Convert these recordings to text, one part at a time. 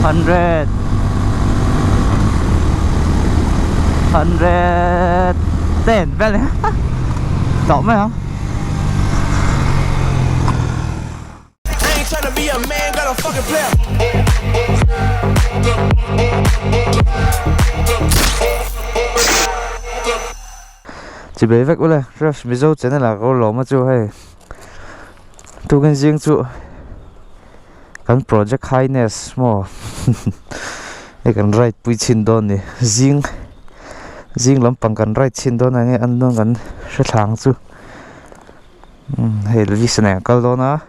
100 110 vel tawh mai ang. Chibei vek ule Rush Mizo channel ah ka lawm a chu hei tukin zing chu kan project highness maw hei kan ride pui chhin dawn ni zing zing lampang kan ride chhin dawn a nge an dawn kan hre thlang chu. Hei Elvis nen a kal dawn a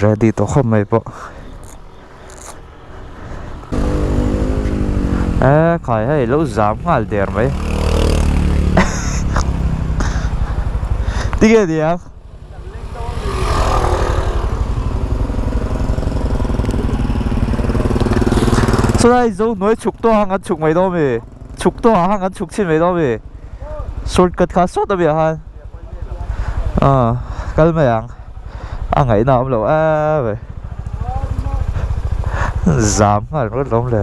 ready tawh khawp mai pawh e khai hei lo zam nghal der mai tinge niang chulai zo hnuai chhuk tawh ang an chhuk mai dawn mi chhuk tawh ang an chhuk chhin mai dawn mi shortcut kha sawt a mi ah khan. Ah kal mai ang a ngaihna a awm lo em mai zam nghal ringawt lawm le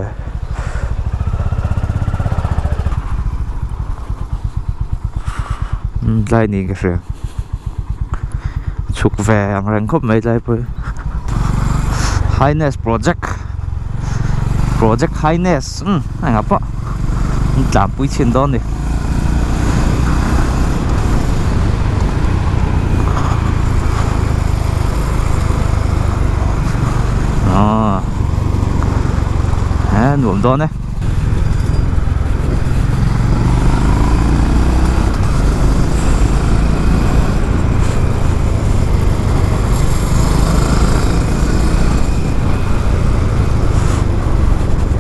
umm tlai niin ka hria chhuk ve ang reng khawp mai tlai pawh hi highness project project highness umm engah pawh an tlanpui chhin dawn a ni. Aw he nuam dawn e.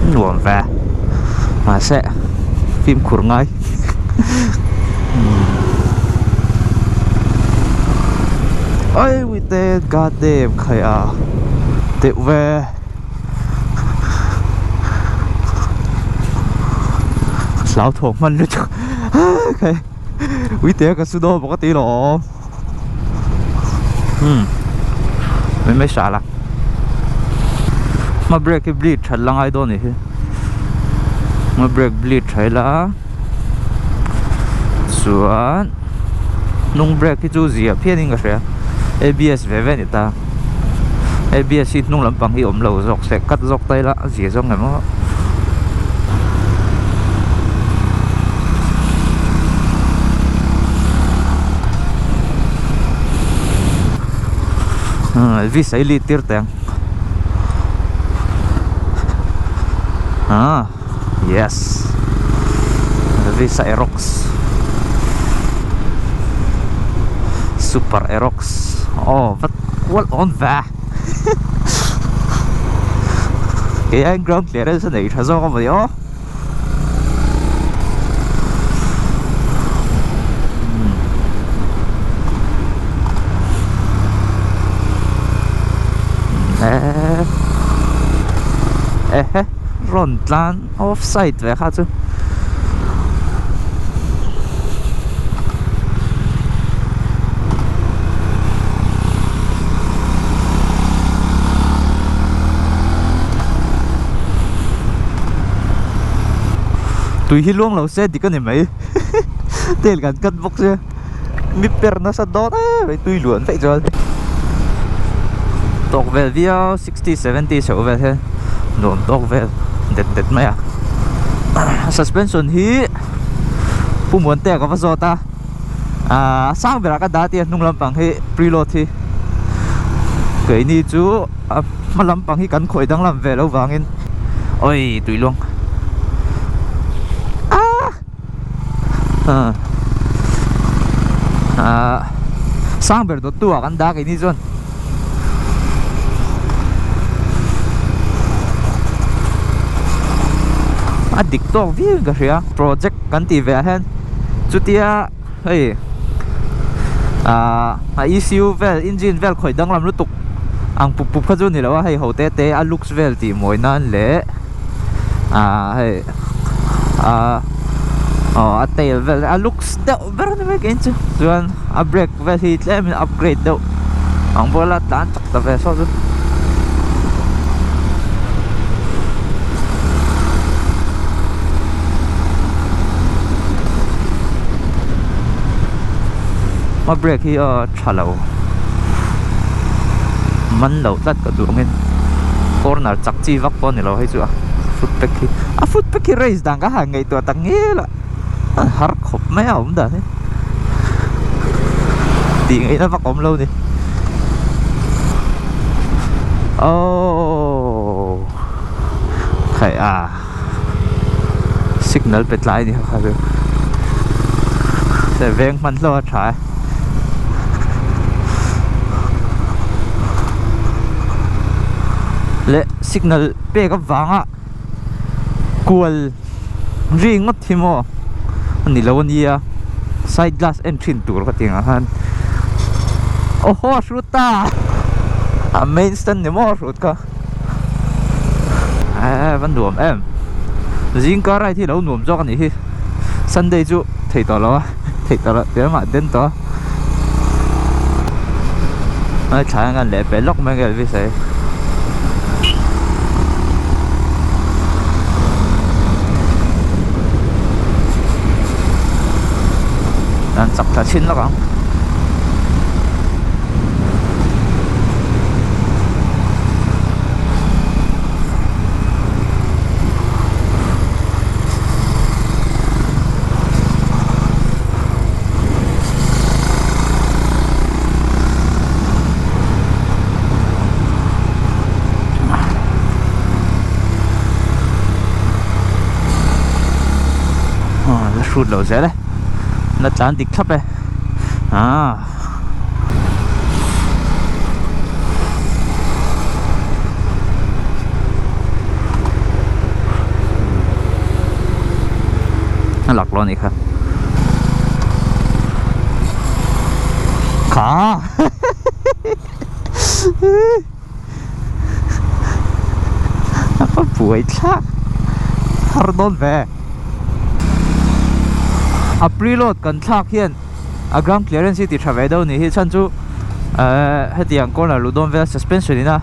Nuam ve mahse fimkhur ngai oi uite god damn khai a deuh ve hlauthawng hman lutuk khai uite ka su dawn bawk a tih lawm umm mai mai hral a hma brake hi bleed that la ngai dawn a nih hi hma brake bleed tha ila chuan hnung brake hi chu zia phian in ka hria abs ve ve a ni ta abs hi hnung lampang hi awm lo zawk se cut zawk ta ila a zia zawk ngem aw. Elvis a i lit tir teh ang ah yes Elvis a Aerox super Aerox aw vat kual awn ve kei aiin ground clearance a nei tha zawk a mawni aw. Ehe rawn tlan offside ve kha chu. Tui hi luang lo se dik a ni mai tel kan cut bawk sia mi per nasa dawn em mai tui luan daih chuan tawk vel viau 60 70 chhoh vel hian nuam tawk vel det det mai a suspension hi Pu Muantea ka va zawt a ahh sang berah ka dah a tia hnung lampang hi preload hi keini chu a hma lampang hi kan khawih danglam ve loh vangin awii tui luang aaa ahh sang ber dawt tu ah kan dah keini chuan. A dik tawk viau in ka hria project kan tih ve ah hian chutia hei ahh a E_C_U vel engine vel khawih danglam lutuk ang pup pup kha chu ni lo a hei ho te te a looks vel tih mawi nan leh ahh hei ahh aw a tail vel a looks deuh ber a ni mai ka en chu chuan a brake vel hi tlem in upgrade deuh ang pawh la tlan chak ta ve sawt chu. Hma brake hi a tha lo man lo tlat ka duh angin corner chak chi vak pawh a ni lo hei chu a foot pack hi a foot pack hi race dan ka han ngaihtuah tak ngel a a har khawp mai a awm dan hi tih ngaihna vak awm lo ni aww theih a. Signal pe tlai ni kha chu se veng hman hlauh a tha e. Leh signal pek avanga kual ri ngawt hi maw a ni lo ania side glass en thin tur ka ti ang khan aw haw a hrut ta a main stand ni maw a hrut kha. Eee va nuam em zingkar ride hi lo nuam zawk a nih hi sunday chu thei tawh lo a thei tawh loh tir mah den tawh a a thlai ang leh peh lawk mai ang Elvis a hi. An chak thla chhin lawk ang. La hrut lo zel e la tlan dik thlap e aaa. A lak lo a nih kha kha a buai thlak har dawn ve a preload kan thlak hian. A ground clearance hi ti tha ve deuh a nih hi chhan chu ehh hetiang corner luh dawn vel suspension in a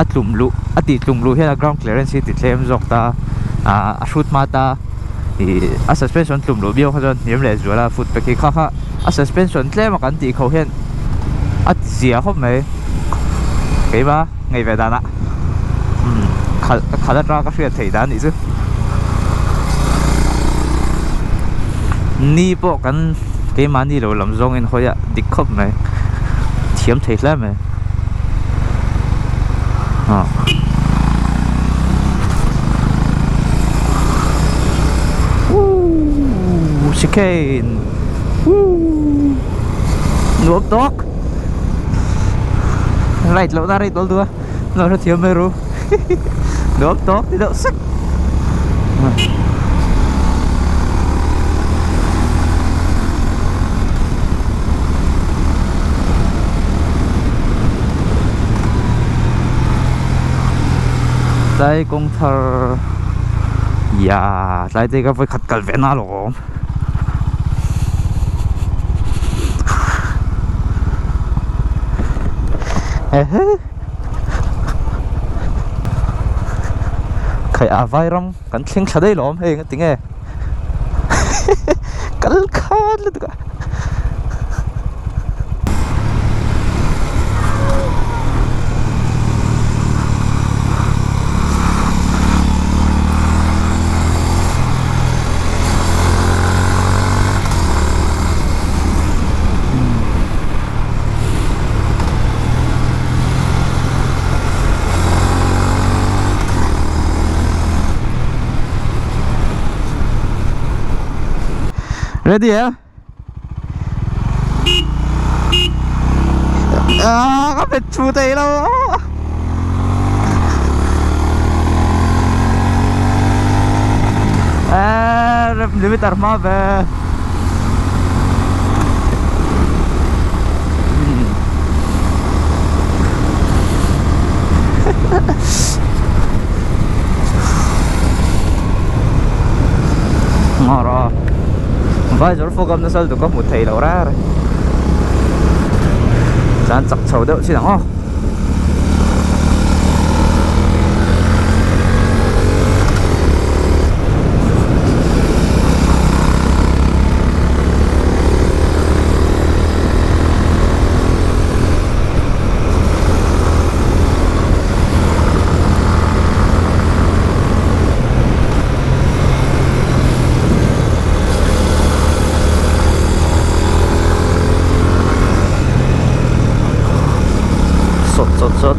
a tlum luh a tih tlum luh hian a ground clearance hi ti tlem zawk ta ah a hrut hma ta ih a suspension tlum luh viau kha chuan hniam leh zual a foot pack hi kha kha a suspension tlem a kan tih kho hian a ti zia khawp mai keima ngei ve danah umm khalh ka khalh atanga ka hriat theih dan nih chu ni pawh kan keimahni lo lam zawngin hawi a dik khawp mai thiam thei hle mai ah. Woo chicane woo nuam tawk. Right loh na right dawl duh a lo hrethiam mai ru nuam tawk ti deuh sek tlai kawng thar ya tlai te ka vawikhat kal ve na lawm. Khai a vai ram kan thleng thla daih lawm hei engati nge kal khan lutuk a. Ready em? À, ka pet thu thei lo. À, rep limiter hma ve. Ngawr a. Vai zawr fawk am nasa lutuk ka hmu thei lo rar a. Chuan chak chho deuh chin ang aw. Sawt sawt sawt.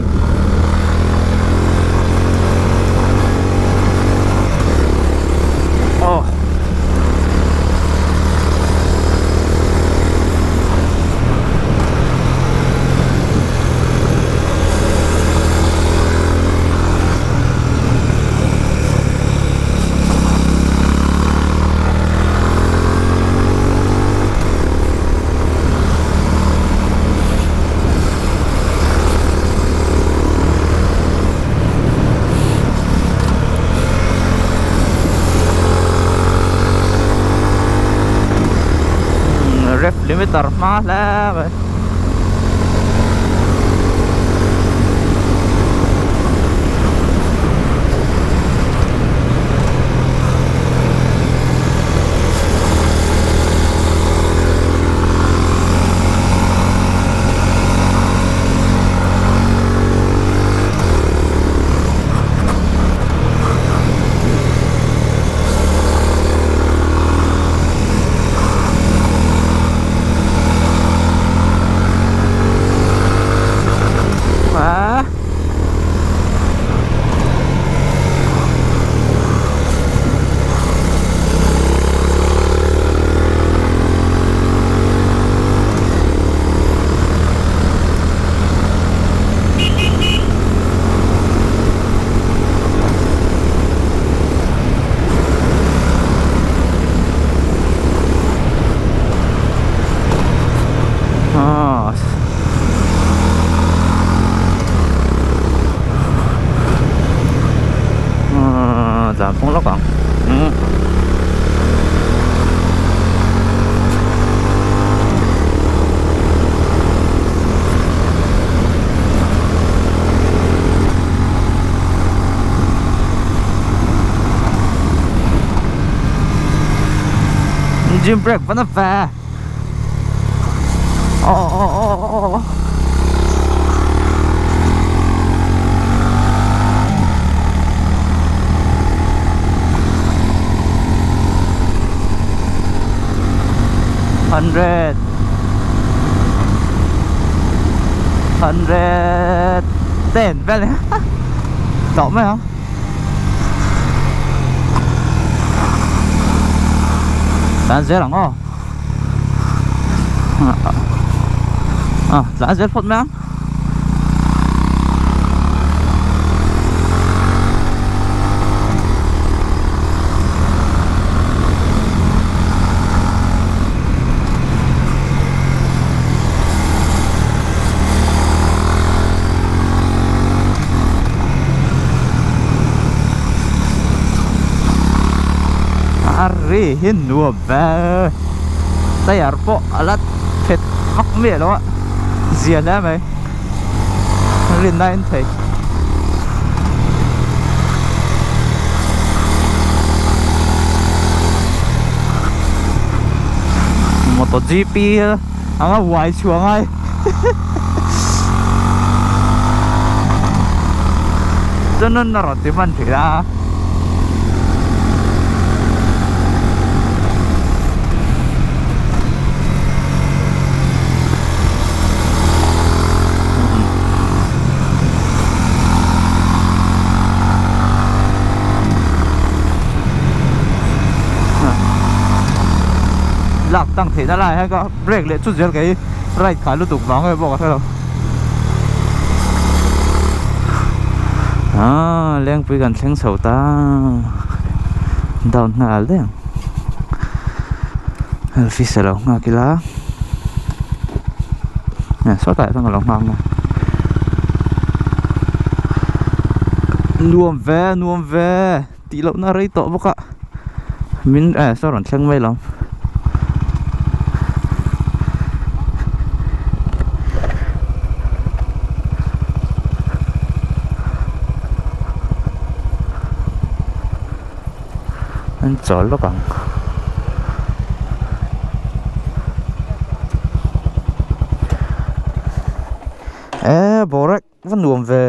Aw. Rev limiter hma hle mai. Ah. Ah. Ah, tlan phung lawk ang. Hmm. Engine brake vẫn về. Ồ ồ ồ ồ ồ. Hundred hundred ten vel tawh mai ang tlan zel ang aw tlan zel phawt mai ang. A ri hi nuam ve tyre pawh a la phet vak miah lo a zia hle mai rinna a en thei. Moto GP anga uai chhuah ngai chuan a rawn ti hman thin a. Lak tang theihna lai hian ka brake leh chut zel kei ride kha lutuk vang nge pawh ka hrelo ah lengpui kan thleng chho ta down nghal daih ang. Elvis a lo nghak ila sawtah chuan ka lo nghak ang nuam ve nuam ve tih loh na rei tawh bawk a min eh saw rawn thleng mai lo an chawl lawk ang. Eee boruak va nuam ve.